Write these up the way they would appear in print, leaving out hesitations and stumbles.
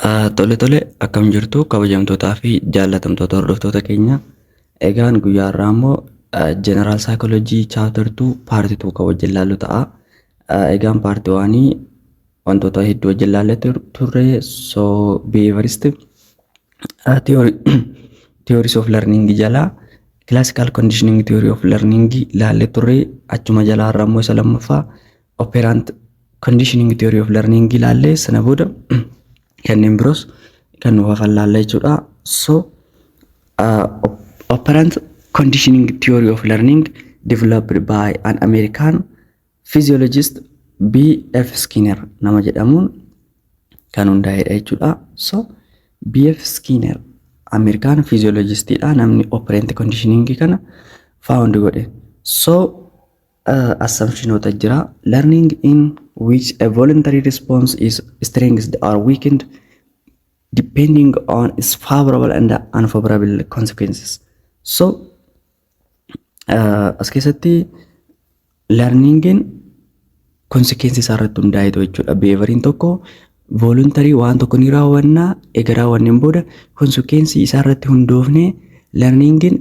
Tole tole, akkam jirtu kabajamtootaa fi jaallatamtoota hordoftoota keenya? Egaan guyyaa har'aa immoo General Psychology Chapter 2 Part 2 kan wajjin ilaallu ta'a. Egaan Part 1 wantoota hedduu wajjin ilaallee turre. So behaviorist theories of learning jalaa classical conditioning theory of learning ilaallee turre. Achuma jalaa irraa immoo isa lammaffaa operant conditioning theory of learning ilaallee, sana booda kanneen biroos kan nuuf hafan laalla jechuudha. So operant conditioning theory of learning developed by an American physiologist B.F. Skinner nama jedhamuun kan hundaa'edha jechuudha. So B.F. Skinner American physiologistiidha, namni operant conditioning kana found godhe. So assumptionoota jira. Learning in which a voluntary response is strengthened or weakened depending on its favorable and unfavorable consequences. So as keessatti learningin consequences isaa irratti hundaa'etu jechuudha. Behavioriin tokko voluntary waan tokko ni raawwannaa, eega raawwanneen booda consequence isaa irratti hundoofnee learningin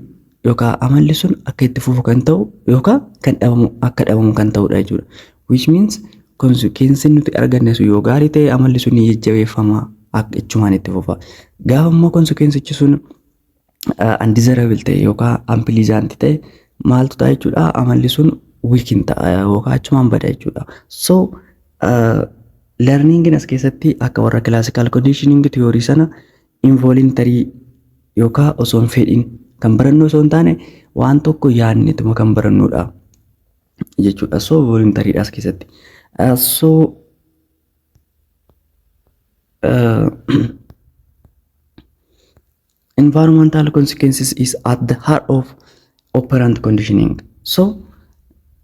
yookaan amalli sun akka itti fufu kan ta'u yookaan kan dhabamu akka dhabamu kan ta'udha jechuudha. Which means consequence nuti arganne sun yoo gaarii ta'e, amalli sun ni jajjabeeffama, akka ichumaan itti fufa. Gaafa immoo consequenceichi sun undesirable ta'e yookaan unpleasant ta'e, maaltu ta'a jechuudha? Amalli sun weaken ta'a yookaan achumaan bada jechuudha. So learningin as keessatti akka warra classical conditioning theory sana involuntary yookaan osoo hin fedhin kan barannu osoo hin taane, waan tokko yaadnetuma kan barannudha jechuudha. So voluntary as keessatti. So environmental consequences is at the heart of operant conditioning. So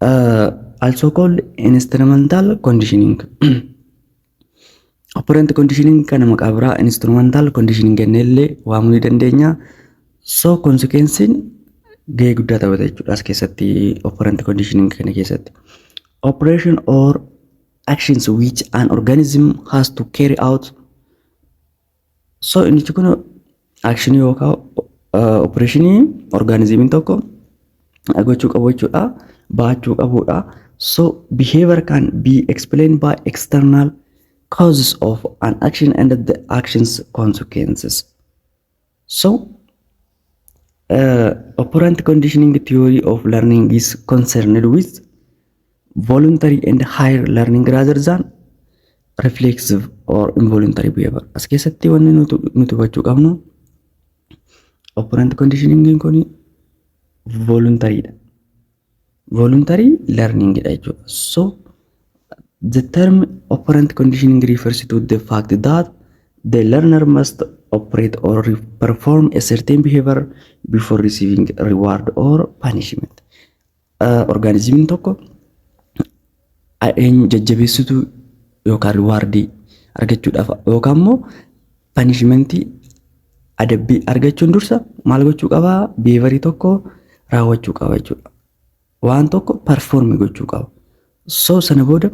also called instrumental conditioning. Operant conditioning kana maqaa biraa instrumental conditioning jennee illee waamuu ni dandeenya. So consequencein gahee guddaa taphata jechuudha as keessatti, operant conditioning kana keessatti. Operation or actions which an organism has to carry out. So inni kun actionii yookaan operationii organismiin tokko gochuu qabu jechuudha. Baachuu qabudha. So behavior can be explained by external causes of an action and the action's consequences. So operant conditioning theory of learning is concerned with voluntary and higher learning rather than reflexive or involuntary behavior. As keessatti wanni nuti hubachuu qabnu, operant conditioning kun voluntary dha. Voluntary learning dha jechuudha. So the term operant conditioning refers to the fact that the learner must operate or perform a certain behavior before receiving reward or punishment. Organismiin tokko jajjabeessituu yookaan rewardii argachuudhaaf yookaan immoo punishmentii, adabbii argachuun dursa maal gochuu qabaa? Behaviorii tokko raawwachuu qaba jechuudha. Waan tokko perform gochuu qaba. So sana booda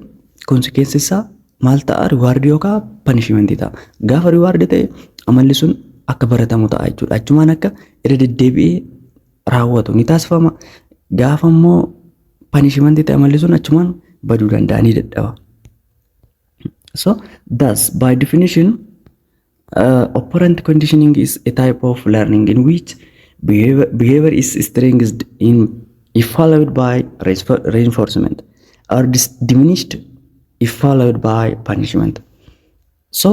consequence isaa maal ta'a? Rewardii yookaan punishmentii ta'a. Gaafa rewardii ta'e, amalli sun akka baratamu ta'a jechuudha. Achumaan akka irra deddeebi'ee raawwatu ni taasifama. Gaafa immoo punishmentii ta'e, amalli sun achumaan baduu danda'a, ni dadhaba. So thus, by definition, operant conditioning is a type of learning in which behavior is strengthened in if followed by reinforcement or diminished if followed by punishment. So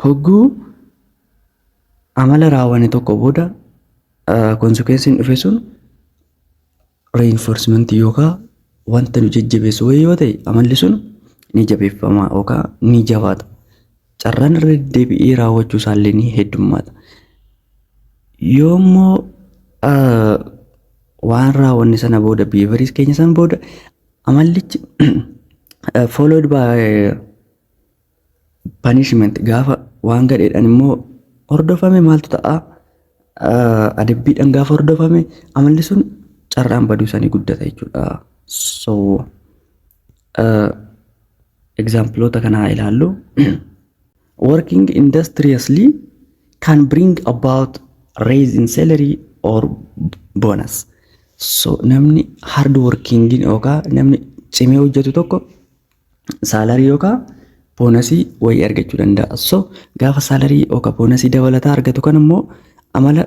hogguu amala raawwanne tokko booda consequenceiin dhufe sun reinforcement yookaan wanta nu jajjabeessu wayii yoo ta'e, amalli sun ni jabeeffama yookaan ni jabaata. Carraan irra deddeebi'ee raawwachuu isaallee ni heddummaata. Yoo immoo waan raawwanne sana booda, behaviorii keenya sana booda, amallichi followed by punishment, gaafa waan gadheedhaan immoo hordofame, maaltu ta'a? Adabbiidhaan gaafa hordofame, amalli sun carraan baduu isaanii guddata jechuudha. So Exampleoota kanaa ilaallu. Working industriously can bring about raise in salary or bonus. So namni hard working yookaan namni cimee hojjetu tokko salary yookaan bonusii wayii argachuu danda'a. So gaafa salary yookaan bonusii dabalataa argatu kan immoo amala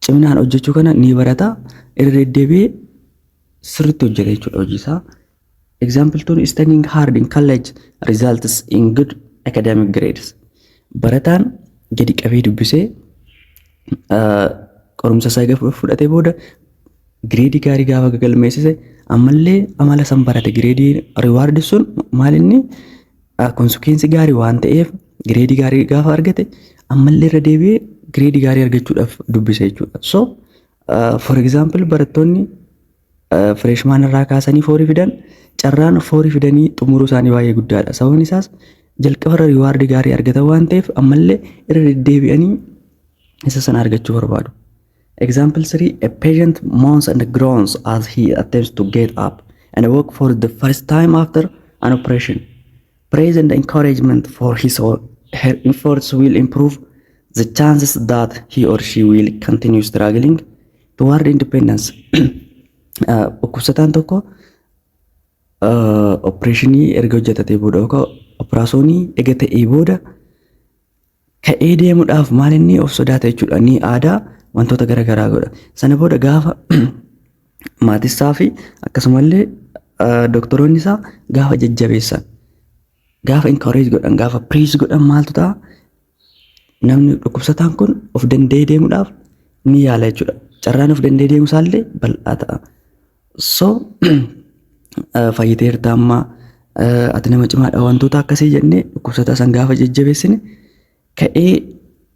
ciminaan hojjechuu kana ni barata, irra deddeebi'ee sirriitti hojjeta jechuudha hojii isaa. Example two, studying hard in college results in good academic grades. Barataan gadi qabee dubbisee qorumsa isaa gaafa fudhatee booda gradeii gaarii gaafa galmeessise, ammallee amala san barate, gradeii reward sun maal inni consequenceii gaarii waan ta'eef, gradeii gaarii gaafa argate ammallee irra deebi'ee gradeii gaarii argachuudhaaf dubbise jechuudha. So for example, barattoonni freshman irraa kaasanii fourii fidan carraan fourii fidanii xumuruu isaanii baay'ee guddaadha. Sababni isaas jalqabarra rewardii gaarii argatan waan ta'eef ammallee irra deddeebi'anii isa sana argachuu barbaadu. Example 3, a patient moans and groans as he attempts to get up and walk for the first time after an operation. Praise and encouragement for his or her efforts will improve the chances that he or she will continue struggling toward independence. Dhukkubsataan tokko operationii erga hojjetatee booda yookaan operaasyoonii erga ta'ee booda ka'ee deemuudhaaf maal inni of sodaata jechuudha. Ni aadaa wantoota garaagaraa godha. Sana booda gaafa maatisaa fi akkasumallee doktoroonni isaa gaafa jajjabeessan, gaafa encourage godhan, gaafa praise godhan maaltu ta'a? Namni dhukkubsataan kun of danda'ee deemuudhaaf ni yaala jechuudha. Carraan of danda'ee deemuu isaallee bal'aa ta'a. So fayyiteerta, amma ati nama cimaadha, wantoota akkasii jennee dhukkubsataa san gaafa jajjabeessine ka'ee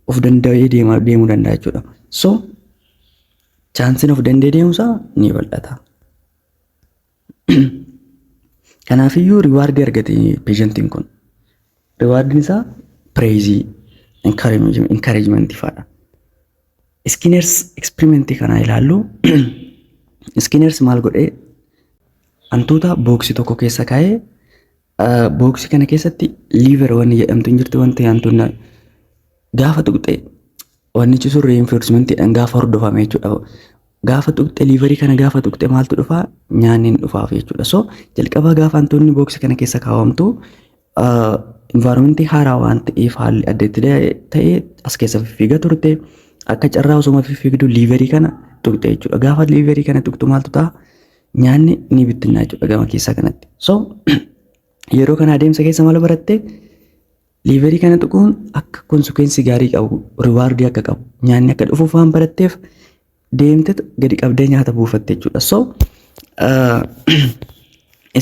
of danda'ee deemuu danda'a jechuudha. So chanceiin of danda'ee deemuusaa ni bal'ata. Kanaafiyyuu rewardii argate patientiin kun. Rewardiin isaa praiseii, encouragementii fa'aadha. Skinner's experimentii kana ilaallu. Skinner's maal godhee? Hantuuta boxii tokko keessa kaa'ee, boxii kana keessatti lever wanni jedhamtu hin jirti. Wanti hantuunni gaafa tuqxe wannichi sun reinforcementiidhaan gaafa hordofame jechuudha. Gaafa tuqxe, leverii kana gaafa tuqxe maaltu dhufaa? Nyaanni hin dhufaaf jechuudha. So jalqaba gaafa hantuunni boxii kana keessa kaawwamtu environmentii haaraa waan ta'eef, haalli adda itti ta'ee as keessa fiffiigaa turte. Akka carraa osuma fiffiigdu leverii kana tuqxe jechuudha. Gaafa leverii kana tuqxu maaltu ta'a? Nyaanni ni bittinnaa jechuudha gama keessaa kanatti. So yeroo kana adeemsa keessa maal baratte? Leverii kana tuquun akka consequenceii gaarii qabu, rewardii akka qabu, nyaanni akka dhufuuf waan baratteef deemte gadi qabdee nyaata buufatte jechuudha. So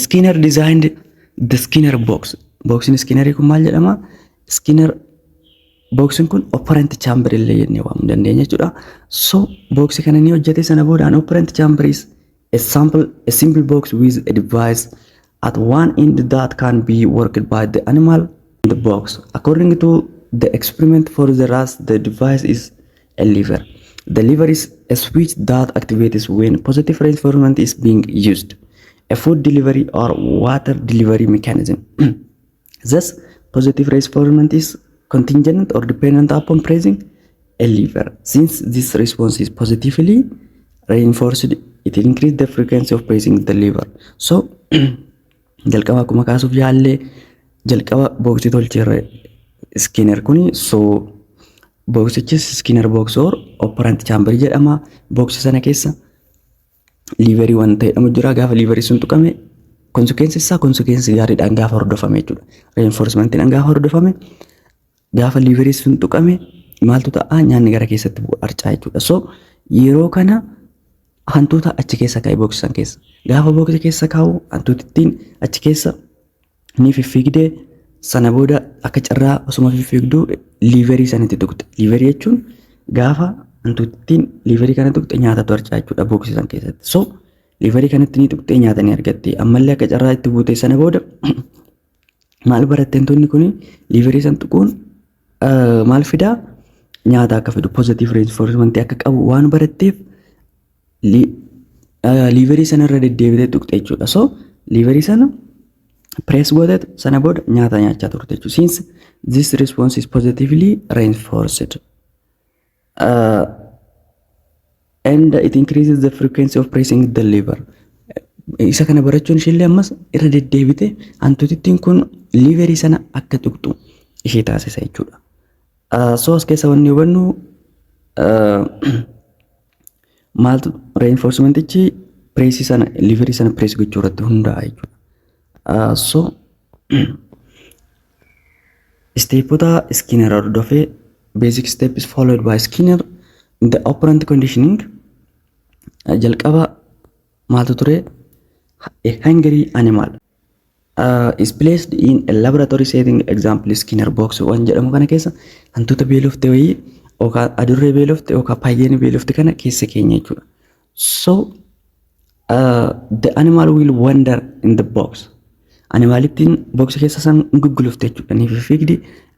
Skinner designed the Skinner box. Boxiin Skinnerii kun maal jedhama? Skinner boxiin kun operant chamber illee jennee waamuu dandeenya jechuudha. So boxii kana ni hojjete. Sana booda an operant chamber is a simple box with a device at one end that can be worked by the animal in the box. According to the experiment, for the rats, the device is a lever. The lever is a switch that activates when positive reinforcement is being used, a food delivery or water delivery mechanism. Thus, positive reinforcement is contingent or dependent upon pressing a lever. Since this response is positively reinforced, it increases the frequency of pressing the lever. So, jalqaba akkuma kaasuuf yaallee jalqaba boxii tolcheerra Skinner kuni. So boxichis Skinner box or operant chamber jedhama. Boxii sana keessa leverii wanta jedhamu jira. Gaafa leverii sun tuqame consequenceii isaa consequenceii gaariidhaan gaafa hordofame jechuudha. Reinforcementiidhaan gaafa hordofame, gaafa leverii sun tuqame maaltu ta'a? Nyaanni gara keessatti bu'u arcaa jechuudha. So yeroo kana hantuuta achi keessa kaa'e boxii san keessa. Gaafa boxii keessa kaa'u hantuutittiin achi keessa ni fiffiigdee, sana booda akka carraa osuma fiffiigduu leverii sanitti tuqxe. Leverii jechuun gaafa hantuutittiin leverii kana tuqxe nyaatatu arcaa jechuudha boxii san keessatti. So leverii kanatti ni tuqxee nyaata ni argatte. Ammallee akka carraa itti buute. Sana booda maal baratte? Hantuunni kun leverii san tuquun maal fidaa? Nyaata akka fidu, positive reinforcement akka qabu waan baratteef leverii sana irra deddeebitee tuqxe jechuudha. So leverii sana Press gooteet sana booda nyaata nyaachaa turte jechuudha. Since this response is positively reinforced and it increases the frequency of pressing the lever. Isa kana barachuun isheellee ammas irra deddeebite hantuutittiin kun leverii sana akka tuqxu ishee taasisa jechuudha. So as keessa wanni hubannu maaltu reinforcementichi pressii sana, leverii sana press gochuu irratti hundaa'a jechuudha. So stepota Skinner hordofee, basic steps followed by Skinner in the operant conditioning, jalqaba maaltu ture? A hungry animal is placed in a laboratory setting, example Skinner box waan jedhamu kana keessa hantuuta beelofte wayii yookaan adurree beelofte yookaan pigeonii beelofte kana keessa keenya jechuudha. So the animal will wander in the box. Animalittiin boxii keessa san guggulufte jechuudha. Ni fiigdi,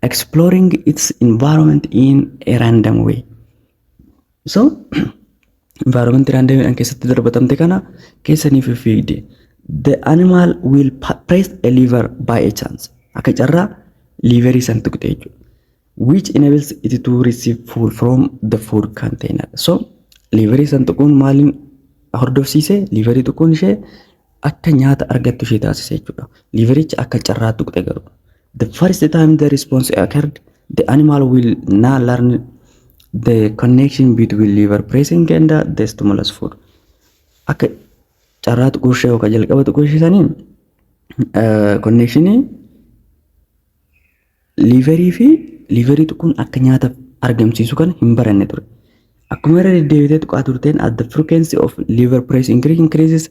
exploring its environment in a random way. So environment randomiidhaan keessatti darbatamte kana keessa ni fiigdi. The animal will press a lever by a chance. Akka carraa leverii san tuqxe jechuudha. Which enables it to receive food from the food container. So leverii san tuquun maaliin hordofsiise? Leverii tuquun ishee akka nyaata argattu ishee taasise jechuudha. Levericha akka carraa tuqxe garuu. The first time the response occurred, the animal will now learn the connection between lever pressing and the stimulus food. Akka carraa tuquu ishee yookaan jalqaba tuquu ishee saniin connectionii leverii fi leverii tuquun akka nyaata argamsiisu kana hin baranne ture. Akkuma irra deddeebitee tuqaa turteen, at the frequency of lever press increases,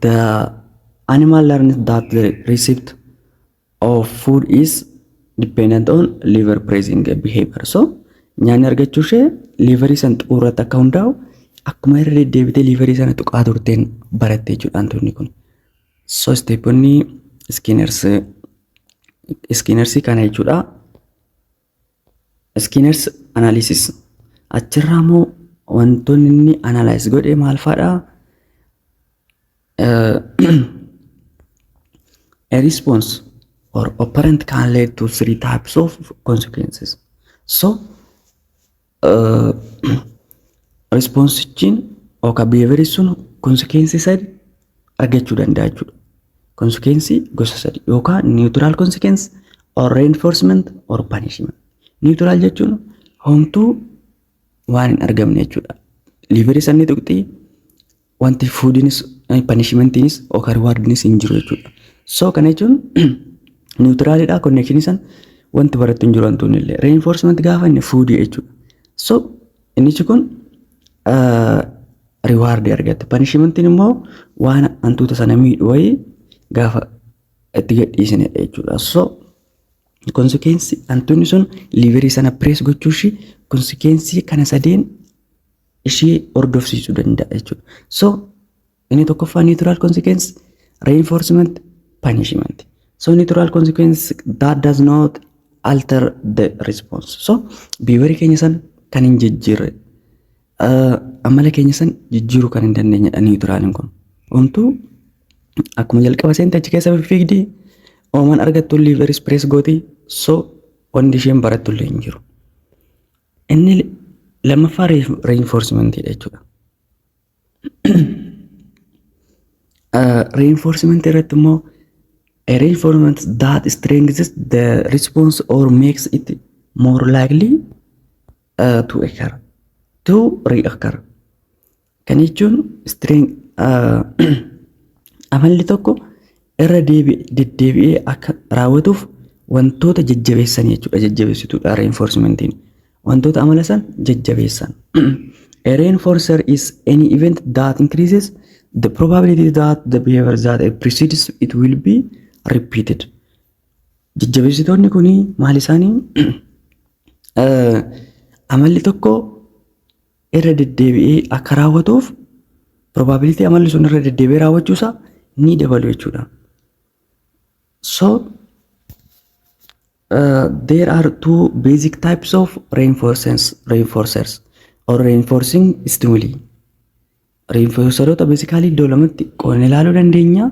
the animal learns that the receipt of food is dependent on lever pressing behavior. So nyaanni argachuu ishee leverii san tuquu irratti akka hundaa'u akkuma irra deddeebitee leverii sana tuqaa turteen baratte jechuudha hantuunni kun. So steponni Skinnersii kana jechuudha. Skinner's analysis achirraa immoo wantoonni inni analyze godhe maal fa'aadha? A response or operant can lead to three types of consequences. So responsichiin yookaan behavior sun consequence sadi argachuu danda'a jechuudha. Consequence gosa sadi yookaan neutral consequence or reinforcement or punishment. Neutral jechuun homtuu waan hin argamne jechuudha. Leverii sanni tuqxii wanti foodiinis punishmentiinis yookaan rewardiinis hin jiru jechuudha. So kana jechuun neutralidha, connectionii san wanti barattu hin jiru wantoonni illee. Reinforcement gaafa inni foodii jechuudha. So innichi kun rewardii argatte. Punishmentiin immoo waan hantuuta sana miidhu wayii gaafa itti gadhiisinedha jechuudha. So consequence hantuunni sun leverii sana press gochuu ishii consequence kana sadeen ishee hordofsiisuu danda'a jechuudha. So inni tokkoffaa neutral consequence, reinforcement, punishment. So neutral consequence that does not alter the response. So behavior keenya san kan hin jijjiirre, amala keenya san jijjiiruu kan hin dandeenyedha neutraliin kun. Homtuu akkuma jalqaba seente achi keessa fiigdi, ooman argattu leveris press gooti, so wanti isheen barattu illee hin jiru. Inni lammaffaa reinforcementiidha jechuudha. Reinforcement irratti immoo a reinforcement that strengthens the response or makes it more likely to occur, to reoccur. Kan jechuun amalli tokko irra deddeebi'ee akka raawwatuuf wantoota jajjabeessan jechuudha. Jajjabeessituudha reinforcementiin. Wantoota amala san jajjabeessan. A reinforcer is any event that increases the probability that the behavior that precedes it will be repeated. Jajjabeessitoonni kuni maal isaanii? Amalli tokko irra deddeebi'ee akka raawwatuuf probability amalli sun irra deddeebi'ee raawwachuusaa ni dabalu jechuudha. So there are two basic types of reinforcers or reinforcing stimuli. Reinforceroota basically iddoo lamatti qoodnee ilaaluu dandeenya.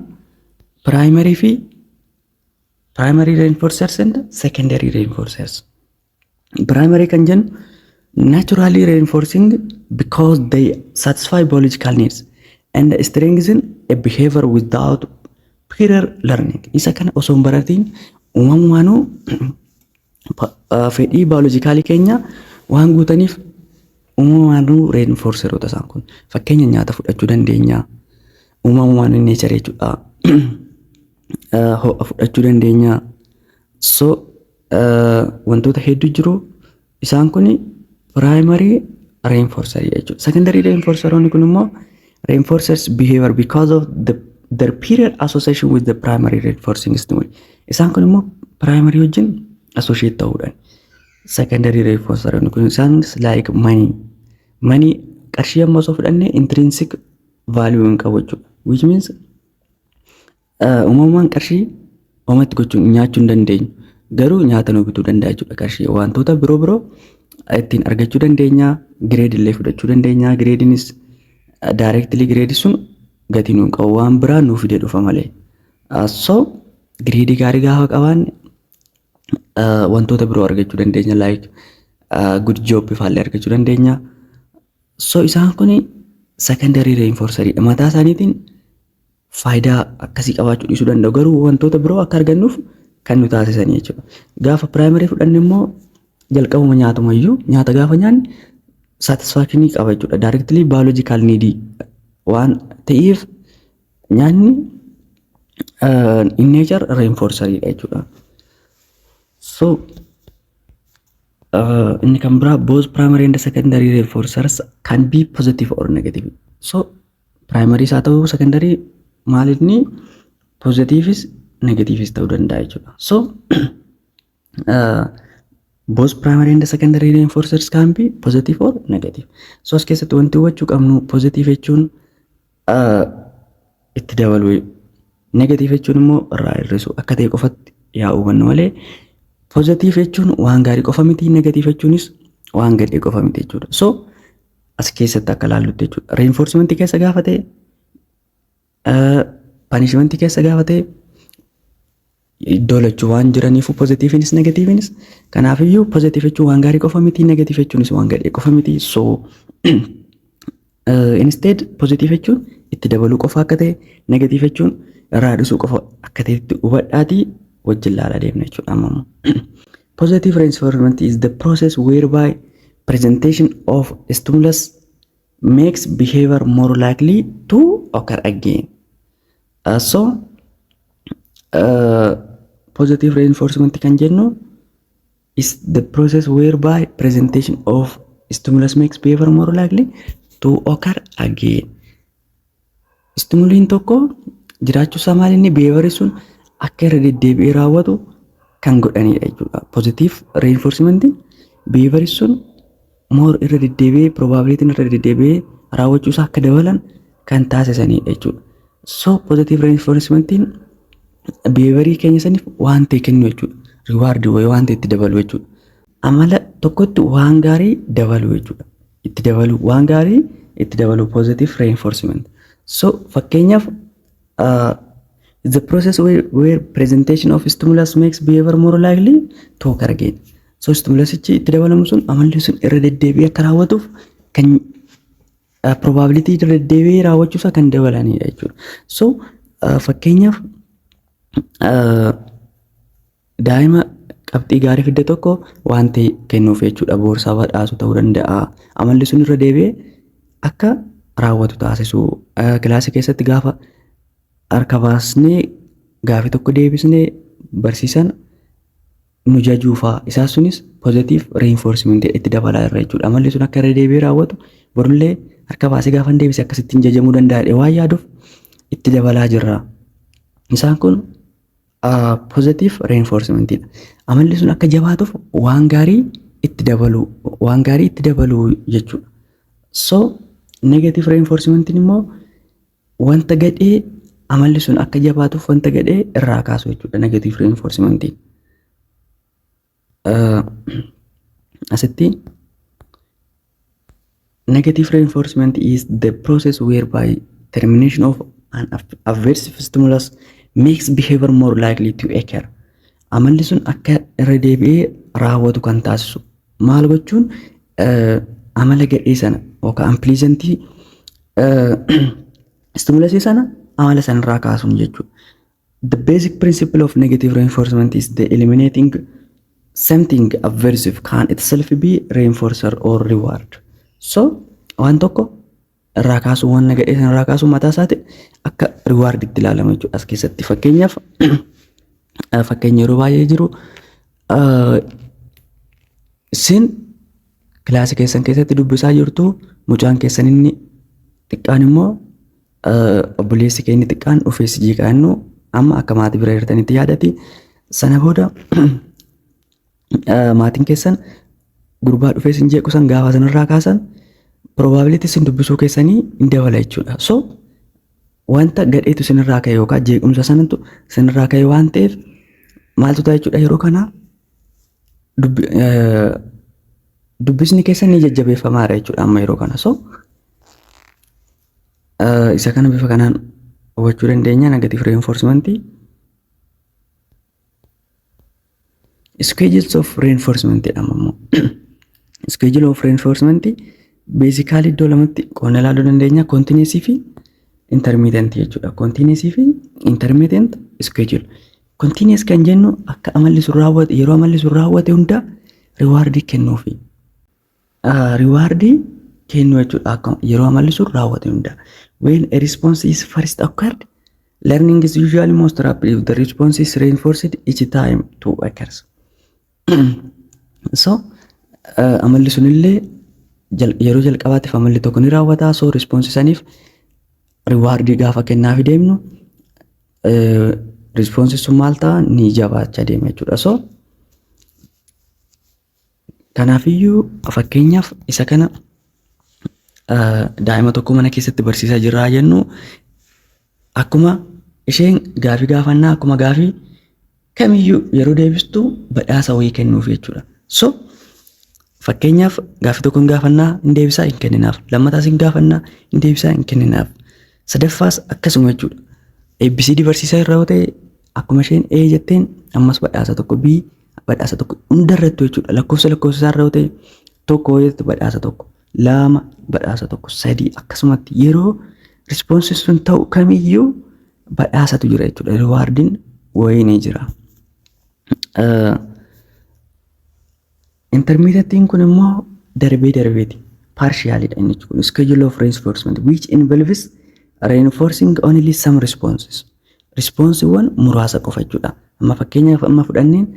Primary fi primary reinforcers and secondary reinforcers. Primary kan jennu naturally reinforcing because they satisfy biological needs and strengthen a behavior without prior learning. Isa kana osoo hin baratiin uumamumaanuu fedhii biologicalii keenya waan guutaniif uumamumaanuu reinforceroota isaan kun. Fakkeenya, nyaata fudhachuu dandeenya. Uumamumaan nature jechuudha. Ho'a fudhachuu dandeenya. So wantoota hedduu jiru. Isaan kun primary reinforcer jechuudha. Secondary reinforceroonni kun immoo reinforcers behavior because of their prior association with the primary reinforcing stimuli. Isaan kun immoo primary wajjin associate ta'uudhaan. Secondary reinforceroonni kun isaan like money. Money, qarshii amma osoo fudhannee intrinsic value hin qabu jechuudha. Which means uumamumaan qarshii homatti gochuun nyaachuu hin dandeenyu. Garuu nyaata nu bituu danda'a jechuudha qarshii. Wantoota biroo biroo ittiin argachuu dandeenya. Grade illee fudhachuu dandeenya. Gradeiinis directly gradeii sun gatii nuun qabu, waan biraa nuu fidee dhufa malee. So gradeii gaarii gaafa qabaanne wantoota biroo argachuu dandeenya, like good job faallee argachuu dandeenya. So isaan kun secondary reinforceridha. Mataa isaaniitiin faayidaa akkasii qabaachuu dhiisuu danda'u, garuu wantoota biroo akka argannuuf kan nu taasisanii jechuudha. Gaafa primary fudhanne immoo jalqabuma nyaatumayyuu nyaata gaafa nyaanne satisfactionii qaba jechuudha. Directly biological need waan ta'eef nyaanni in nature reinforceridha jechuudha. So inni kan biraa, both primary and secondary reinforcers can be positive or negative. So primary isaa ta'uu secondary maal inni positiveis negativeis ta'uu danda'a jechuudha. So both primary and secondary reinforcers can be positive or negative. So as keessatti wanti hubachuu qabnu, positive jechuun itti dabaluu, negative jechuun immoo irraa hir'isuu akka ta'e qofatti yaa hubannu malee, positive jechuun waan gaarii qofa miti, negative jechuunis waan gadhee qofa miti jechuudha. So as keessatti akka laallutti jechuudha. Reinforcement keessa gaafa ta'e, punishment keessa gaafa ta'e, iddoo lachuu waan jiraniifu positiveiinis negativeiinis. Kanaafiyyuu positive jechuun waan gaarii qofa miti, negative jechuunis waan gadhee qofa miti. So instead positive jechuun itti dabaluu qofa akka ta'e, negative jechuun irraa hir'isuu qofa akka ta'etti hubadhaatii wajjin laalaa deemna jechuudha amma. Positive reinforcement is the process whereby presentation of stimulus makes behavior more likely to occur again. So positive reinforcement kan jennu is the process whereby presentation of stimulus makes behavior more likely to occur again. Stimuliin tokko jiraachuu isaa maal inni behavior sun akka irra deddeebi'ee raawwatu kan godhanidha jechuudha. Positive reinforcementiin behavior sun more irra deddeebi'ee, probabilityn irra deddeebi'ee raawwachuu isaa akka dabalan kan taasisanidha jechuudha. So positive reinforcementiin behaviorii keenya saniif waan ta'e kennu jechuudha. Rewardii wayii waan ta'e itti dabalu jechuudha. Amala tokkotti waan gaarii dabalu jechuudha. Itti dabalu, waan gaarii itti dabalu, positive reinforcement. So fakkeenyaaf, the process where presentation of stimulus makes behavior more likely to occur again. So stimulusichi itti dabalamu sun amalli sun irra deddeebi'ee akka raawwatuuf kan probability irra deddeebi'ee raawwachuusaa kan dabalanidha jechuudha. So fakkeenyaaf, daa'ima qabxii gaarii fidde tokko waan ta'e kennuuf jechuudha. Boorsaa badhaasu ta'uu danda'a. Amalli sun irra deebi'ee akka raawwatu taasisu. Kilaasii keessatti gaafa harka baasnee gaafii tokko deebisnee barsiisan nu jajuufaa, isaa sunis positive reinforcement itti dabalaa irra jechuudha. Amalli sun akka irra deebi'ee raawwatu, borullee harka baasee gaafa hin deebise akkasittiin jajamuu danda'a waan yaaduuf itti dabalaa jirra. Isaan kun positive reinforcementidha. Amalli sun akka jabaatuuf waan gaarii itti dabaluu, waan gaarii itti dabaluu jechuudha. So negative reinforcementiin immoo wanta gadhee amalli sun akka jabaatuuf wanta gadhee irraa kaasu jechuudha negative reinforcementiin. Asitti Negative reinforcement is the process whereby termination of an aversive stimulus makes behavior more likely to occur. Amalli sun akka irra deebi'ee raawwatu kan taasisu maal gochuun, amala gadhee sana yookaan unpleasantii stimulusii sana amala sanarraa kaasuun jechuudha. The basic principle of negative reinforcement is the eliminating something aversive can itself be reinforcer or reward. So waan tokko irraa kaasuu, waan gadhee sana irraa kaasuu mataa isaati akka reward itti ilaalama jechuudha as keessatti. Fakkeenyaaf, fakkeenya yeroo baay'ee jiru, isin kilaasii keessan keessatti dubbisaa jirtu, mucaan keessan inni xiqqaan immoo, obboleessi kee inni xiqqaan dhufee si jeeqaa, innu amma akka maatii bira jirtanitti yaadati. Sana booda maatiin keessan gurbaa dhufee sin jeequ san gaafa sanarraa kaasan, probability isin dubbisuu keessanii hin dabala jechuudha. So wanta gadheetu isinirraa ka'e yookaan jeequmsa sanatu isinirraa ka'e waan ta'eef, maaltu ta'a jechuudha? Yeroo kana dubbisni keessan ni jajjabeeffamaadha jechuudha amma yeroo kana. So isa kana bifa kanaan hubachuu dandeenya negative reinforcement. Schedules of reinforcement jedhama immoo. Schedule of reinforcement basically iddoo lamatti qoodnee ilaaluu dandeenya, continuous fi intermittent jechuudha. Continuous fi intermittent schedule. Continuous kan jennu akka amalli sun raawwate, yeroo amalli sun raawwate hunda rewardii kennuufi. Rewardii kennuu jechuudha akka yeroo amalli sun raawwate hunda. When a response is first occurred, learning is usually most rapid if the response is reinforced each time to occurs. So amalli sunillee yeroo jalqabaatiif amalli tokko ni raawwata. So response saniif rewardii gaafa kennaafi deemnu, response sun maal ta'a? Ni jabaachaa deema jechuudha. So kanaafiyyuu, fakkeenyaaf, isa kana daa'ima tokko mana keessatti barsiisaa jirraa jennu, akkuma isheen gaafii gaafannaa, akkuma gaafii kamiyyuu yeroo deebistu badhaasa wayii kennuuf jechuudha. So fakkeenyaaf, gaafii tokko hin gaafannaa, hin deebisaa, hin kenninaaf. Lammataas hin gaafannaa, hin deebisaa, hin kenninaaf. Sadaffaas akkasuma jechuudha. ABCD barsiisaa irra yoo ta'e, akkuma isheen A jetteen ammas badhaasa tokko, B badhaasa tokko, hundarrattu jechuudha. Lakkoofsa lakkoofsa isaa irra yoo ta'e, tokko yoo jettu badhaasa tokko, lama badhaasa tokko, sadii akkasumatti yeroo responsi sun ta'u kamiyyuu badhaasatu jira jechuudha. Rewardiin wayii ni jira. Intermittentiin kun immoo darbee darbeeti. Partialidha inni kun. Schedule of reinforcement which involves reinforcing only some responses. Responsiiwwan muraasa qofa jechuudha. Amma fakkeenyaaf, amma fudhanneen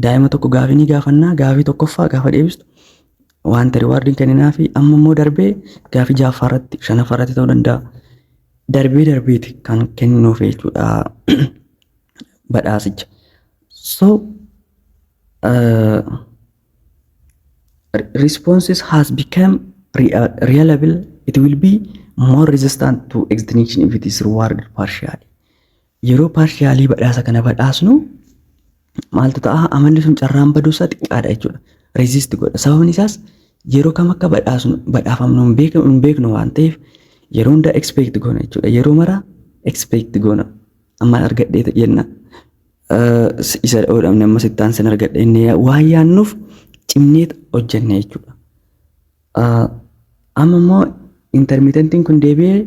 daa'ima tokko gaafii ni gaafannaa, gaafii tokkoffaa gaafa deebistu wanta rewardiin kenninaa fi amma immoo darbee gaafii ja'affaa irratti, shanaffaa irratti ta'uu danda'a. Darbee darbeeti kan kennuuf jechuudha badhaasicha. So responses has become reliable, it will be more resistant to extinction if it is rewarded partially. Yeroo partially badhaasa kana badhaasnu maaltu ta'a? Amalli sun carraan baduusaa xiqqaadha jechuudha. Resist godha. Sababni isaas yeroo kam akka badhaasnu, badhaafamnu hin beeknu waan ta'eef, yeroo hunda expect goona jechuudha. Yeroo mara expect goona. Amma argadhee jenna. Isa dhabne amma sittaan sin argadhe inni waan yaannuuf cimneet hojjenne jechuudha. Amma immoo intermittentiin kun deebi'ee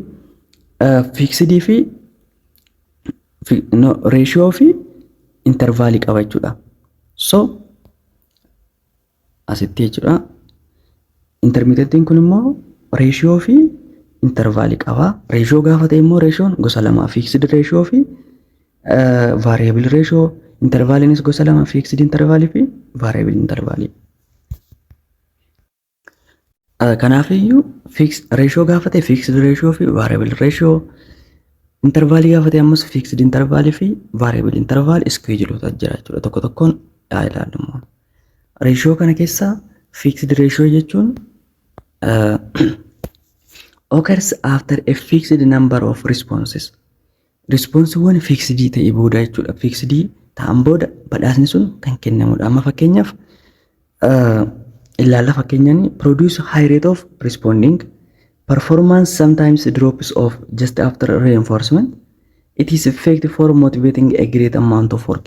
fixedii fi ratio fi intervalii qaba jechuudha. So asitti jechuudha. Intermittentiin kun immoo ratio fi intervalii qaba. Ratio gaafa ta'e immoo ratioon gosa lama, fixed ratio fi variable ratio. Intervaliinis gosa lama, fixed intervalii fi variable intervalii. Kanaafiyyuu ratio gaafa ta'e fixed ratio fi variable ratio, intervalii gaafa ta'e ammas fixed intervalii fi variable interval scheduleota jira jechuudha. Tokko tokkoon haa ilaallu immoo. Ratio kana keessaa fixed ratio jechuun occurs after a fixed number of responses. Responsiiwwan fixed ta'e booda jechuudha. Fixed ta'an booda badhaasni sun kan kennamudha. Amma fakkeenyaaf Ilaalla fakkeenyaan: produce high rate of responding, performance sometimes drops off just after reinforcement, it is effective for motivating a great amount of work.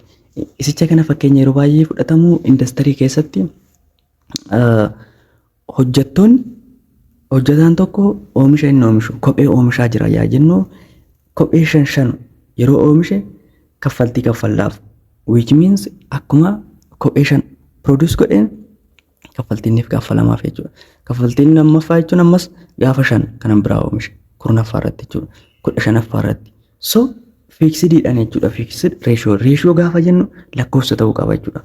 Isicha kana fakkeenya yeroo baay'ee fudhatamu industirii keessatti hojjettoonni, hojjetaan tokko oomisha inni oomishu kophee oomishaa jira yaa jennu, kophee shan shan yeroo oomishe kaffaltii kaffallaaf, which means akkuma kophee shan produce godheen kaffaltiin inni kaffalamaaf jechuudha. Kaffaltiin lammaffaa jechuun ammas gaafa shan kanan biraa oomishe 10ffaa irratti jechuudha. 15ffaa irratti. So fixediidhaan jechuudha. Fixed ratio. Ratio gaafa jennu lakkoofsa ta'uu qaba jechuudha.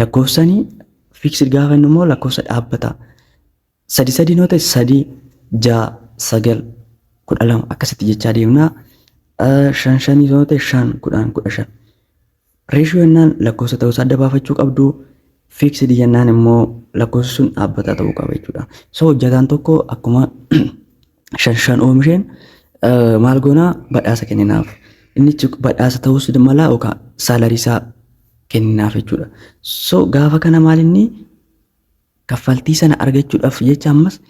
Lakkoofsanii fixed gaafa jennu immoo lakkoofsa dhaabbataa. Sadi sadi yoo ta'e, sadii, ja'a, sagal, 12 akkasitti jechaa deemnaa. Shan shanii yoo ta'e, shan, 10, 15. Ratio jennaan lakkoofsa ta'uusaa adda baafachuu qabdu. Fixed jennaan immoo lakkoofsi sun dhaabbataa ta'uu qaba jechuudha. So hojjetaan tokko akkuma shan shan oomisheen maal goonaa? Badhaasa kenninaaf. Innichi badhaasa ta'uus mala yookaan salary isaa kenninaaf jechuudha. So gaafa kana maal inni kaffaltii sana argachuudhaaf jecha ammas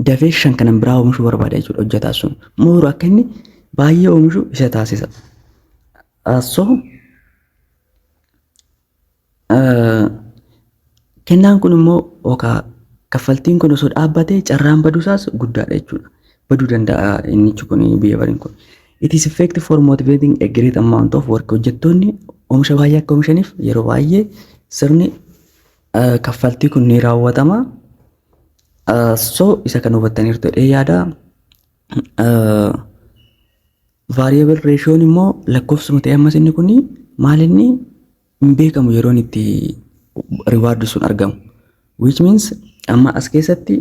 dafee shan kanan biraa oomishuu barbaada jechuudha hojjetaa sun. Mooru akka inni baay'ee oomishu isa taasisa. So kennaan kun immoo yookaan kaffaltiin kun osoo dhaabbatee carraan baduusaas guddaadha jechuudha. Baduu danda'a innichi kun, behavioriin kun. It is effective for motivating a great amount of work. Hojjettoonni oomisha baay'ee akka oomishaniif yeroo baay'ee sirni kaffaltii kun ni raawwatama. So isa kan hubattaniirtu jedhee yaada. Variable ratioon immoo lakkoofsuma ta'e ammas inni kun maal inni hin beekamu yeroon itti reward sun argamu. Which means amma as keessatti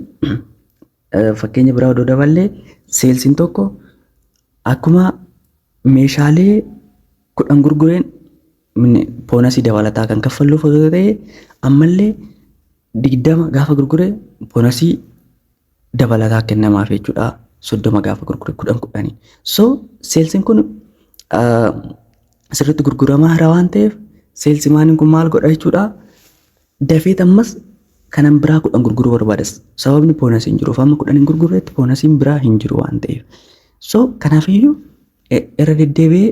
fakkeenya biraa odoo daballee, salesiin tokko akkuma meeshaalee 10 gurgureen bonusii dabalataa kan kaffalluuf osoo ta'e, ammallee 20 gaafa gurgure bonusii dabalataa kennamaaf jechuudha. 30 gaafa gurgure 10 10nii. So salesiin kun sirriitti gurguramaa jira waan ta'eef salesmaniin kun maal godha jechuudha? Dafeet ammas kanan biraa 10 gurguruu barbaadas. Sababni bonusiin jiruuf amma 10 hin gurgurreetti bonusiin biraa hin jiru waan ta'eef. So kanaafiyyuu irra deddeebi'ee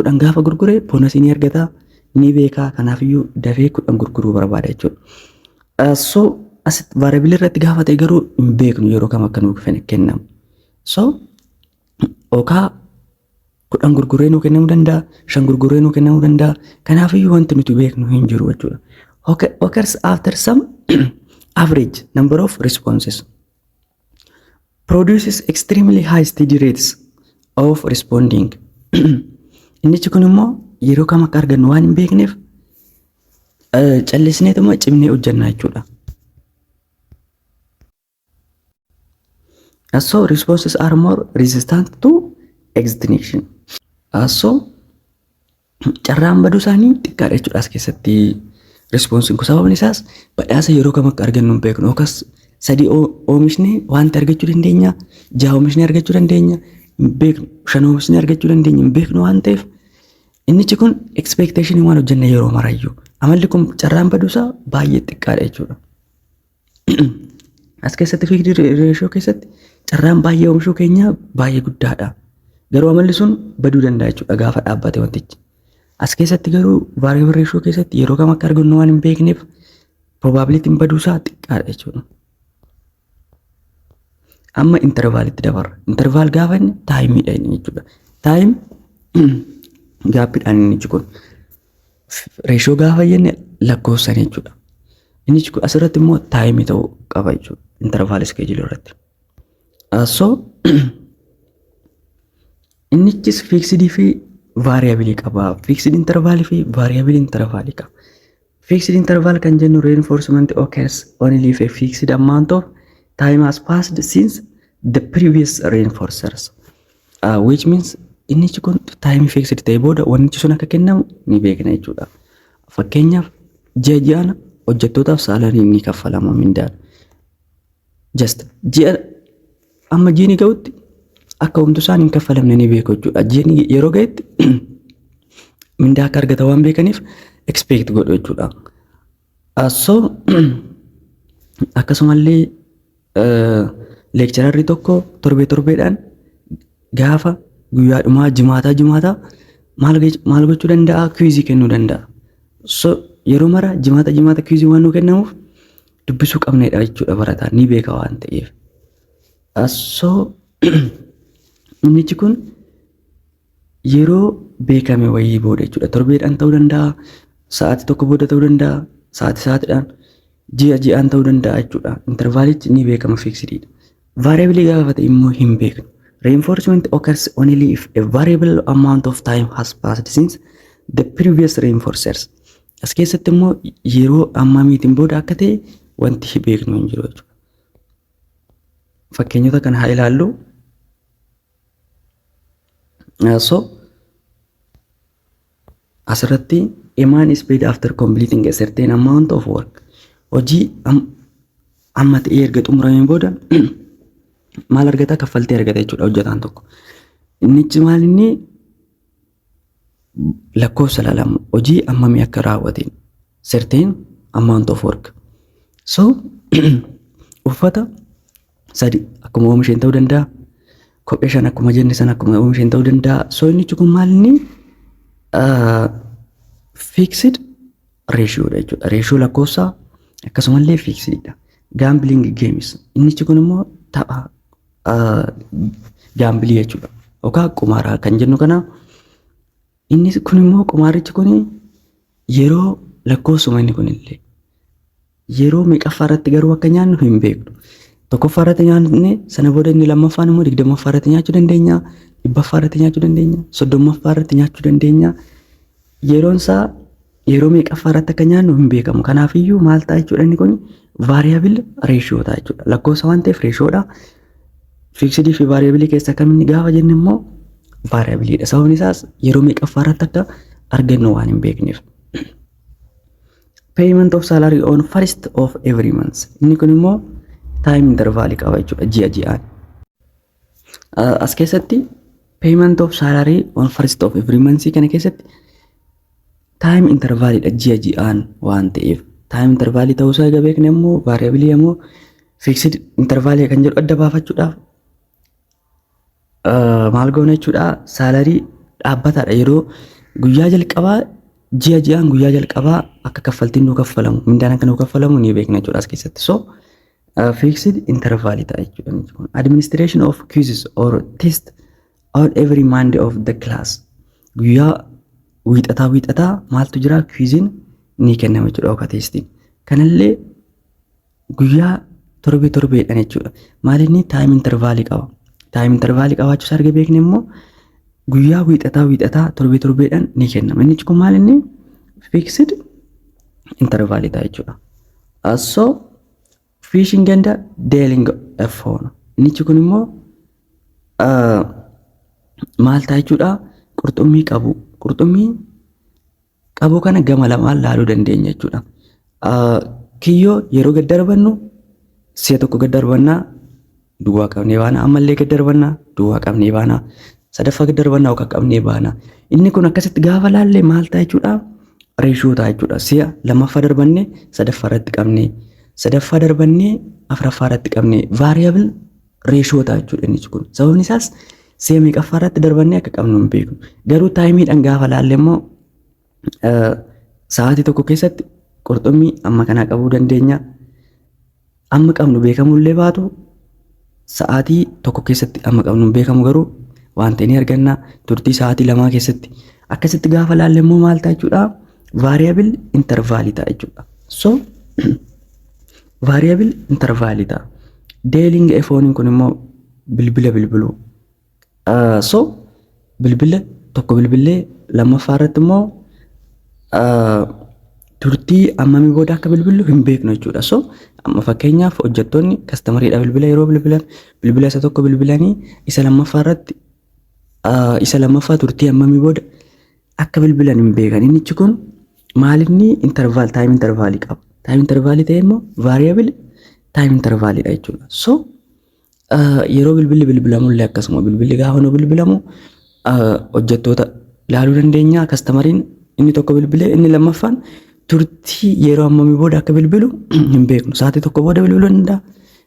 10 gaafa gurgure bonusii ni argata, ni beekaa, kanaafiyyuu dafee 10 gurguruu barbaada jechuudha. So asitti variable irratti gaafa ta'e garuu hin beeknu yeroo kam akka nuuf kennamu. So yookaan 10 gurguree nuu kennamuu danda'a, shan gurguree nuu kennamuu danda'a. Kanaafiyyuu wanti nuti beeknu hin jiru jechuudha. Occurs after some average number of responses. Produces extremely high steady rates of responding. Innichi kun immoo yeroo kam akka argannu waan hin beekneef callisneetuma cimnee hojjenna jechuudha. So responses are more resistant to extinction. So carraan baduu isaanii xiqqaadha jechuudha as keessatti responsiin kun. Sababni isaas badhaasa yeroo kam akka argannu hin beeknu, yookaas sadii oomishnee wanta argachuu dandeenya, jaha oomishnee argachuu dandeenya hin beeknu, shan oomishnee argachuu dandeenya hin beeknu waan ta'eef innichi kun expectation waan hojjenne yeroo marayyuu amalli kun carraan baduusaa baay'ee xiqqaadha jechuudha. As keessatti fixed ratio keessatti carraan baay'ee oomishuu keenya baay'ee guddaadha. Garuu amalli sun baduu danda'a jechuudha gaafa dhaabbate wantichi. As keessatti garuu variable ratio keessatti yeroo kam akka argannu waan hin beekneef probabilityn baduusaa xiqqaadha jechuudha. Amma intervalitti dabarra. Interval gaafa inni timeiidha inni jechuudha. Time gapiidhaan inni kun. Ratio gaafa jenne lakkoofsan jechuudha. Inni kun asirratti immoo timeii ta'uu qaba jechuudha. Interval schedule irratti. So innichis fixedii fi variableii qaba. Fixed intervalii fi variable intervalii qaba. Fixed interval kan jennu reinforcement occurs only if a fixed amount of time has passed since the previous reinforcers. Which means innichi kun timeii fixed ta'e booda wannichi sun akka kennamu ni beekna jechuudha. Fakkeenyaaf, ji'a ji'aan hojjettootaaf salaryn ni kaffalama, mindaan. Just ji'a amma ji'ni ga'utti akka homtuu isaan hin kaffalamne ni beeku jechuudha. Ji'ni yeroo ga'etti mindaa akka argatan waan beekaniif expect godhu jechuudha. So Akkasumallee lecturerri tokko torbee torbeedhaan gaafa guyyaa dhumaa jimaataa jimaataa maal gochuu danda'a? Quizii kennuu danda'a. So yeroo mara jimaata jimaata quizii waan nu kennamuuf dubbisuu qabneedha jechuudha, barataan ni beeka waan ta'eef. So innichi kun yeroo beekame wayii booda jechuudha. Torbeedhaan ta'uu danda'a, sa'aatii tokko booda ta'uu danda'a, sa'aatii sa'aatiidhaan, ji'a ji'aan ta'uu danda'a jechuudha. Intervalichi ni beekama, fixediidha. Variableii gaafa ta'e immoo hin beeknu. Reinforcement occurs only if a variable amount of time has passed since the previous reinforcers. As keessatti immoo yeroo ammamiitiin booda akka ta'e wanti beeknu hin jiru jechuudha. Fakkeenyota kana haa ilaallu. So asirratti a man is paid after completing a certain amount of work. Hojii amma ta'ee erga xumurameen booda maal argata? Kaffaltii argata jechuudha hojjetaan tokko. Innichi maal? Inni lakkoofsa ilaalamu, hojii ammamii akka raawwateen, certain amount of work. So uffata sadi akkuma oomisheen ta'uu danda'a. Kophee shan akkuma jenne sana akkuma oomisheen ta'uu danda'a. So innichi kun maal? Inni fixed ratiodha jechuudha. Ratio lakkoofsaa akkasumallee fixedidha. Gambling games, innichi kun immoo tapha gambleii jechuudha. Yookaan qumaaraa kan jennu kana. Inni kun immoo qumaarichi kun yeroo lakkoofsuma, inni kunillee yeroo meeqaffaa irratti garuu akka nyaannu hin beeknu. Tokkoffaa irratti nyaanne, sana booda inni lammaffaan immoo 20ffaa irratti nyaachuu dandeenya, 100ffaa irratti nyaachuu dandeenya, 30ffaa irratti nyaachuu dandeenya. Yeroon isaa yeroo meeqaffaa irratti akka nyaannu hin beekamu. Kanaafiyyuu maal ta'a jechuudha? Inni kun variable ratio ta'a jechuudha. Lakkoofsa waan ta'eef ratiodha. Fixedii fi variableii keessa kaminni gaafa jenne immoo variableiidha. Sababni isaas yeroo meeqaffaa irratti akka argannu waan hin beekneef. Payment of salary on first of every month. Inni kun immoo time interval qaba jechuudha, ji'a ji'aan. As keessatti payment of salary on first of every month kana keessatti time intervalidha, ji'a ji'aan waan ta'eef. Time intervalii ta'uusaa egaa beekne immoo variableii immoo fixed intervalii kan jedhu adda baafachuudhaaf maal goona jechuudha? Salary dhaabbataadha, yeroo guyyaa jalqabaa ji'a ji'aan guyyaa jalqabaa akka kaffaltiin nuu kaffalamu, mindaan akka nuu kaffalamu ni beekna jechuudha as keessatti. So fixed intervalii ta'a jechuudha. Administration of quizzes or test on every Monday of the class. Guyyaa wiixataa wiixataa maaltu jira? Quiziin ni kennama jechuudha yookaan testiin. Kanallee guyyaa torbee torbeedhaan jechuudha. Maal inni time intervalii qaba. Time intervalii qabaachuu isaa erga beekne immoo guyyaa wiixataa wiixataa torbee torbeedhaan ni kennama. Inni kun maal? Inni fixed intervalii ta'a jechuudha. So fishing and dialing a phone. Inni kun immoo maal ta'a jechuudha? Qurxummii qabu. Qurxummii qabuu kana gama lamaan laaluu dandeenya jechuudha. Kiyyoo yeroo gad darbannu si'a tokko gad darbannaa, duwwaa qabnee baana. Ammallee gad darbannaa, duwwaa qabnee baana. Sadaffaa gad darbannaa yookaan qabnee baana. Inni kun akkasitti gaafa laallee maal ta'a jechuudha? Ratio ta'a jechuudha. Si'a lammaffaa darbannee sadaffaa irratti qabnee, sadaffaa darbannee afuraffaa irratti qabnee, variable ratio ta'a jechuudha inni kun. Sababni isaas si'a meeqaffaa irratti darbannee akka qabnu hin beeknu. Garuu timeiidhaan gaafa laalle immoo sa'aatii tokko keessatti qurxummii amma kanaa qabuu dandeenya. Amma qabnu beekamullee baatu, sa'aatii tokko keessatti amma qabnu hin beekamu, garuu waan ta'e ni arganna turtii sa'aatii 2 keessatti. Akkasitti gaafa laalle immoo maal ta'a jechuudha? Variable intervalii ta'a jechuudha. So variable intervalii ta'a. Dialing a phoneiin kun immoo bilbila bilbiluu. So bilbila tokko bilbilee lammaffaa irratti immoo turtii ammamii booda akka bilbillu hin beeknu jechuudha. So amma fakkeenyaaf hojjettoonni customeriidha bilbila yeroo bilbilan, bilbila isa tokko bilbilanii isa lammaffaa irratti isa lammaffaa turtii ammamii booda akka bilbilan hin beekan. Innichi kun maalinni interval, time intervalii qaba. Time intervalii ta'e immoo variable time intervaliidha jechuudha. So yeroo bilbilli bilbilamullee akkasuma, bilbilli gaafa nu bilbilamu hojjettoota ilaaluu dandeenya. Customeriin inni tokko bilbilee inni lammaffaan Turtii yeroo hammamii booda akka bilbilu hin beeknu. Sa'aatii 1 booda bilbiluu danda'a.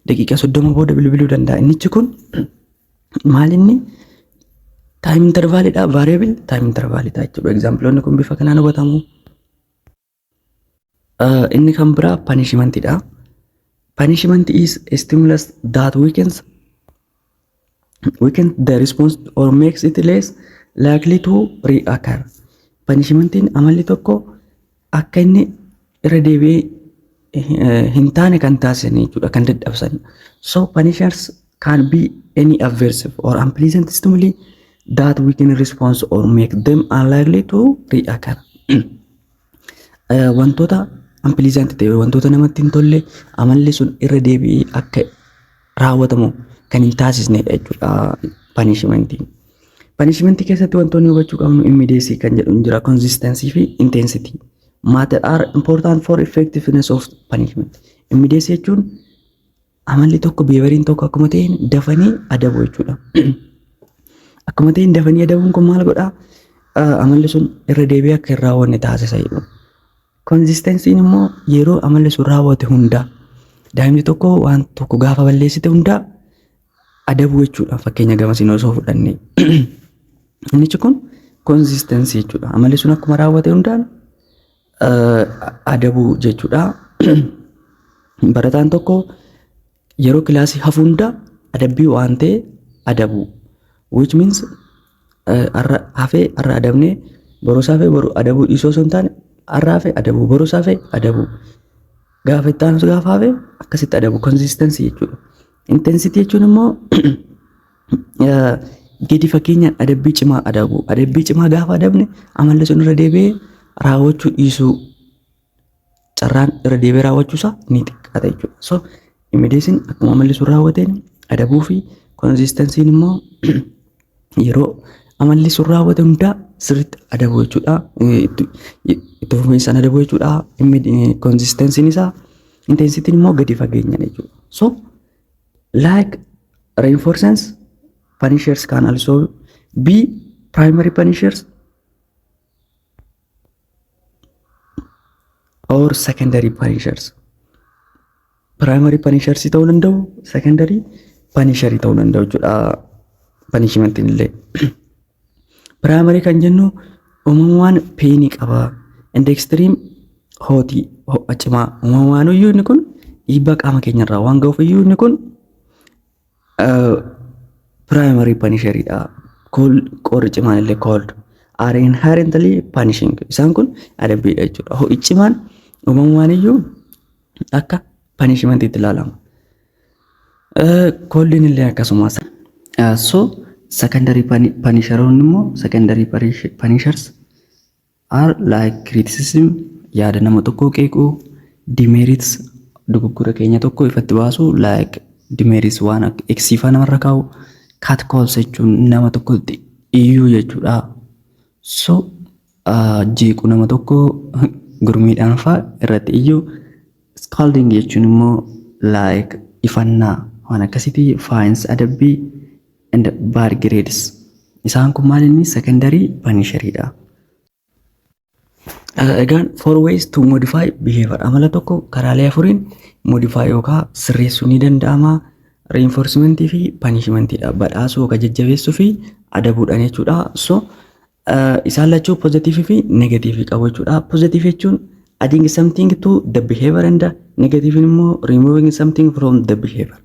Daqiiqaa 30 booda bilbiluu danda'a. Innichi kun maal inni time intervalidha. Variable time intervalidha jechuudha. Exampleonni kun bifa kanaan hubatamu. Inni kan biraa punishmentidha. Punishment is a stimulus that weakens the response or makes it less likely to reoccur. Punishmentiin amalli tokko akka inni irra deebi'ee hin taane kan taasisan jechuudha, kan dadhabsan. So punishers can be any aversive or unpleasant stimuli that weaken response or make them unlikely to reoccur. Wantoota unpleasant ta'e, wantoota namatti hin tolle, amalli sun irra deebi'ee akka raawwatamu kan hin taasisnedha jechuudha punishmentiin. Punishmentii keessatti wantoonni hubachuu qabnu immediacy kan jedhu jira, consistency fi intensity. Matter are important for effectiveness of punishment. Immediacy jechuun amalli tokko, behavioriin tokko akkuma ta'een dafanii adabu jechuudha. Akkuma ta'een dafanii adabuun kun maal godhaa? Amalli sun irra deebi'ee akka hin raawwanne taasisa jechuudha. Consistencyn immoo yeroo amalli sun raawwate hundaa, daa'imni tokko waan tokko gaafa balleessite hundaa adabuu jechuudha. Fakkeenya gamasiin osoo fudhanne. Innichi kun consistency jechuudha. Amalli sun akkuma raawwate hundaan adabuu jechuudha. Barataan tokko yeroo kilaasii hafu hunda adabbii waan ta'e adabuu. Which means har'a hafee har'a adabnee boruu hafee boru adabuu dhiisuu osoo hin taane, har'a hafee adabuu, boruu hafee adabuu. Gaafa itti aanus gaafa hafe akkasitti adabu, consistency jechuudha. Intensity jechuun immoo gadi fageenyaan adabbii cimaa adabu. Adabbii cimaa gaafa adabne amalli sun irra deebi'ee raawwachuu dhiisuu, carraan irra deebi'ee raawwachuusaa ni xiqqaata jechuudha. So immediacyn akkuma amalli sun raawwateen adabuu fi consistencyn immoo yeroo amalli sun raawwate hundaa sirriitti adabuu jechuudha. Itti fufiinsaan adabuu jechuudha. Consistencyn isaa, intensityn immoo gadi fageenyaan jechuudha. So like reinforcements, punishers can also be primary punishers or secondary punishers. Primary punishers ta'uu danda'u, secondary punisher ta'uu danda'u jechuudha. Punishmentiin illee. Primary kan jennu uumamumaan painii qaba. And extreme hotii, ho'a cimaa, uumamumaan iyyuu inni kun dhiibbaa qaama keenyarraa waan ga'uuf iyyuu inni kun primary punisheridha. Qorri cimaan illee, cold are inherently punishing. Isaan kun adabbiidha jechuudha. Ho'i cimaan uumamumaan iyyuu akka punishmentiitti ilaalama. Coldiin illee akkasumas. So secondary punisheroonni immoo, secondary punishers are like criticism, yaada nama tokkoo qeequu, demerits, dogoggora keenya tokko ifatti baasuu, like demerits waan akka eksiifaa namarra kaa'u, cat calls jechuun nama tokkotti iyyuu jechuudha. So jeequu, nama tokko gurmiidhaan fa'aa irratti iyyuu, scolding jechuun immoo like ifannaa waan akkasiiti, fines, adabbii, and bad grades. Isaan kun maal inni secondary punisheridha. Egaan four ways to modify behavior, amala tokko karaalee afuriin modify yookaan sirreessuu ni danda'ama. Reinforcementii fi punishmentiidha. Badhaasuu yookaan jajjabeessuu fi adabuudhaan jechuudha. So isaan lachuu positive fi negative qabu jechuudha. Positive jechuun adding something to the behavior and negative immoo removing something from the behavior.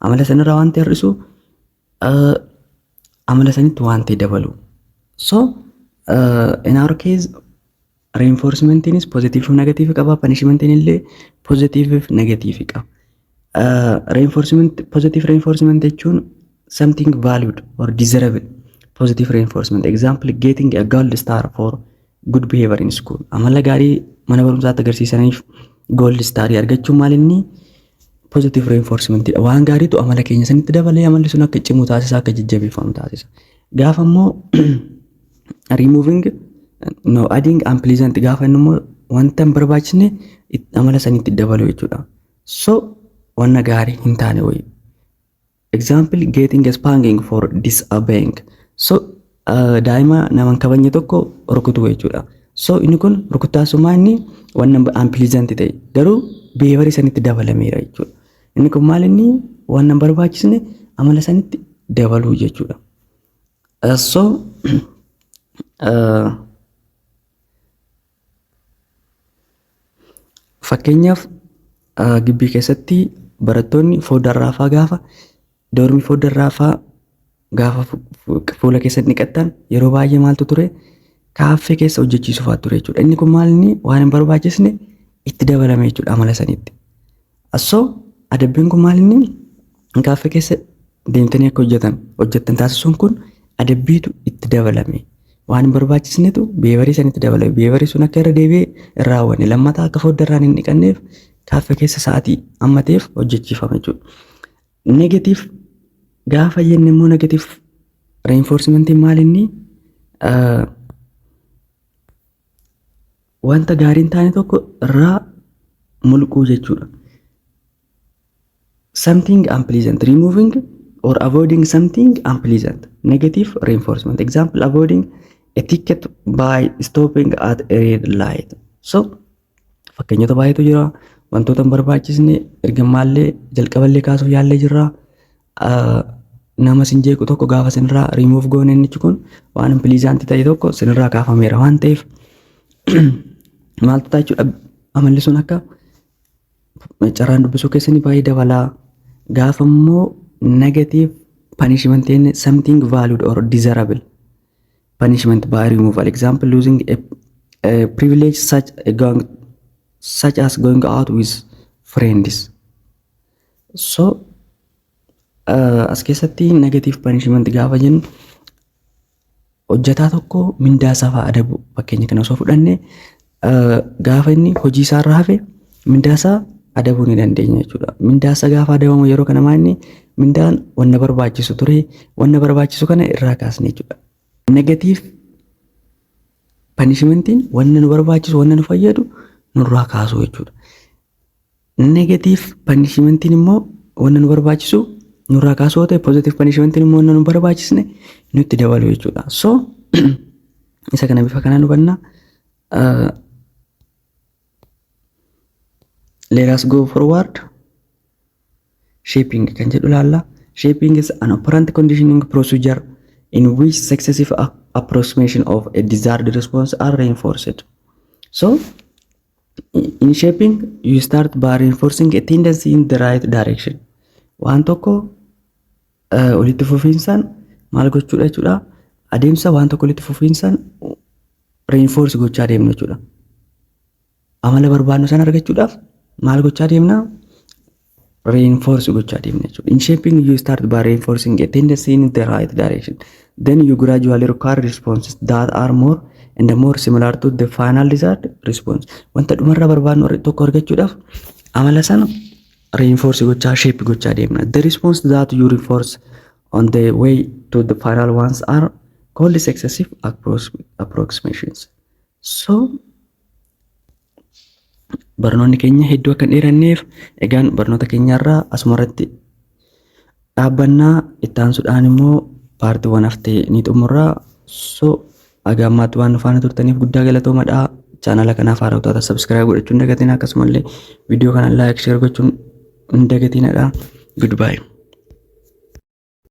Amala sanarraa waan ta'e hir'isu, amala sanitti waan ta'e dabalu. So in our case reinforcementiinis positive fi negative qaba. Punishmentiin illee positive fi negative qaba. Reinforcement, positive reinforcement jechuun something valued or desirable. Positive reinforcement example, getting a gold star for good behavior in school. Amala gaarii mana barumsaatti agarsiisaniif gold star argachuun maal inni positive reinforcement dha. Waan gaariitu amala keenya sanitti dabalee amalli sun akka cimu taasisa, akka jajjabeeffamu taasisa. Gaafa immoo removing, no, adding unpleasant, gaafa inni immoo wanta hin barbaachisne amala sanitti dabalu jechuudha. So wanna gaarii hin taane wayi. Example, getting a spanking for disobeying. So daa'ima nama hin kabajne tokko rukutuu jechuudha. So inni kun rukuttaa sumaa inni waan unpleasant ta'e garuu behaviorii sanitti dabalameera jechuudha. Inni kun maal inni waan hin barbaachisne amala sanitti dabaluu jechuudha. So fakkeenyaaf, gibbii keessatti barattoonni foddaarraa faa gaafa dormii foddaarraa faa gaafa fuula keessatti dhiqattan yeroo baay'ee maaltu ture? Kaaffee keessa hojjechiisuu fa'aa ture jechuudha. Inni kun maal inni waan hin barbaachisne itti dabalame jechuudha amala sanitti. So adabbiin kun maal inni kaaffee keessa deemtanii akka hojjettan taasisuun kun adabbiitu itti dabalame. Waan hin barbaachisnetu behaviorii sanitti dabalame. Behaviorii sun akka irra deebi'ee hin raawwanne, lammataa akka foddaarraan hin dhiqanneef kaaffee keessa sa'aatii amma ta'eef hojjechiifama jechuudha. Negative gaafa jenne immoo, negative reinforcementiin maal inni wanta gaarii hin taane tokko irraa mulquu jechuudha. Something unpleasant, removing or avoiding something unpleasant. Negative reinforcement. Example, avoiding a ticket by stopping at a red light. So fakkeenyota baay'eetu jira. Wantoota hin barbaachisne erga maallee jalqaballee kaasuuf yaallee jirra. Nama sin jeequ tokko gaafa sinirraa remove goone, inni kun waan unpleasant ta'e tokko sinirraa kaafameera waan ta'eef maaltu ta'a jechuudha? Amalli sun akka carraan dubbisuu keessanii baay'ee dabalaa. Gaafa immoo negative punishment jenne, something valued or desirable punishment by removal. Example, losing a privilege such as going out with friends. So as keessatti negative punishment gaafa jennu, hojjetaa tokko mindaa isaa fa'aa adabu fakkeenya kana osoo fudhanne, gaafa inni hojii isaa irraa hafe mindaa isaa adabuu ni dandeenya jechuudha. Mindaa isaa gaafa adabamu yeroo kana maal inni mindaan wanna barbaachisu ture, wanna barbaachisu kana irraa kaasne jechuudha. Negative punishmentiin wanna nu barbaachisu, wanna nu fayyadu nurraa kaasuu jechuudha. Negative punishmentiin immoo wanna nu barbaachisu nurraa kaasuu yoo ta'e, positive punishmentiin immoo wanna nu barbaachisne nutti dabalu jechuudha. So isa kana bifa kanaan hubanna. Let us go forward. Shaping kan jedhu ilaalla. Shaping is an operant conditioning procedure in which successive approximation of a desired response are reinforced. So in shaping, you start by reinforcing a tendency in the right direction. Waan tokko walitti fufiinsaan maal gochuudha jechuudha? Adeemsa waan tokko walitti fufiinsaan reinforce gochaa deemnu jechuudha. Amala barbaadnu sana argachuudhaaf maal gochaa deemna? Reinforce gochaa deemna jechuudha. In shaping, you start by reinforcing a tendency in the right direction. Then you gradually require responses that are more and more similar to the final desired response. Wanta dhumarra barbaadnu tokko argachuudhaaf amala sana reinforce gochaa, shape gochaa deemna. The response that you reinforce on the way to the final ones are called successive approximations. So barnoonni keenya hedduu akka hin dheeranneef egaan barnoota keenyarraa asuma irratti dhaabbannaa. Itti aansuudhaan immoo partiiwwan haftee ni xumurraa. So haga ammaatti waan nu faana turtaniif guddaa galatoomadha. Chaanala kanaaf haaraa taatan subscribe godhachuun hin dagatinaa, akkasumallee viidiyoo kana like, share gochuun hin dagatinadha. Goodbye.